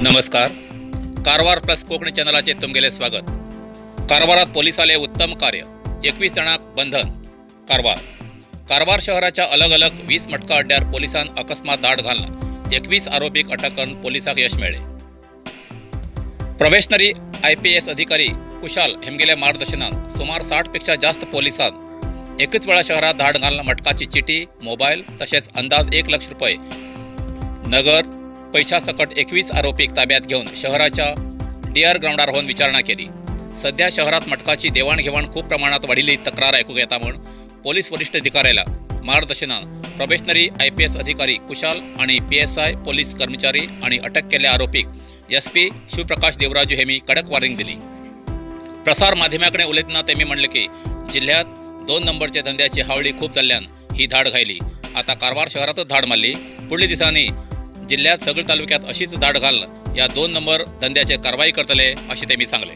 नमस्कार, कारवार प्लस कोंकणी चॅनलाचे तुमगेले स्वागत. कारवारात पोलिसाले उत्तम कार्य, 21 जाणांक बंधन. कारवार कारवार शहराच्या अलग अलग 20 मटका अड्ड्यार पोलिसान अकस्मात धाड घालना 21 आरोपीक अटक करून पोलिसाक यश मेळ्ळे. प्रोबेशनरी IPS अधिकारी कुशाल हेमगेल्या मार्गदर्शनान सुमार 60 पेक्षा जास्त पोलिसान एकच वेळा शहरात धाड घालून मटकाची चिटी, मोबाईल तसेच अंदाज 1 लाख रुपये नगद पैशा सकट 21 आरोपीक ताब्यात घेऊन शहराच्या डीआर ग्राउंडार होऊन विचारणा केली. सध्या शहरात मटकाची देवाणघेवाण खूप प्रमाणात वाढिल्ली तक्रार ऐकूंक येता म्हूण पोलीस वरिष्ठ अधिकाऱ्याला मार्गदर्शनान प्रोबेशनरी IPS अधिकारी कुशाल आणि PSI police कर्मचारी आणि अटक केल्ल्या आरोपीक SP Shivprakash Devraju हेमी कडक वॉर्निंग दिली. प्रसार माध्यमाकडे उलयतना तेमी म्हणले की जिल्ह्यात 2 नंबरच्या धंद्याची हावळी खूप जाल्ल्यान ही धाड घायली. आता कारवार शहरातच धाड मारली, पुढल्या दिसांनी जिल्ह्यात सगळ्या तालुक्यात अशीच धाड घाल या 2 नंबर धंद्याचे कारवाई करतले अशें तेमी सांगले.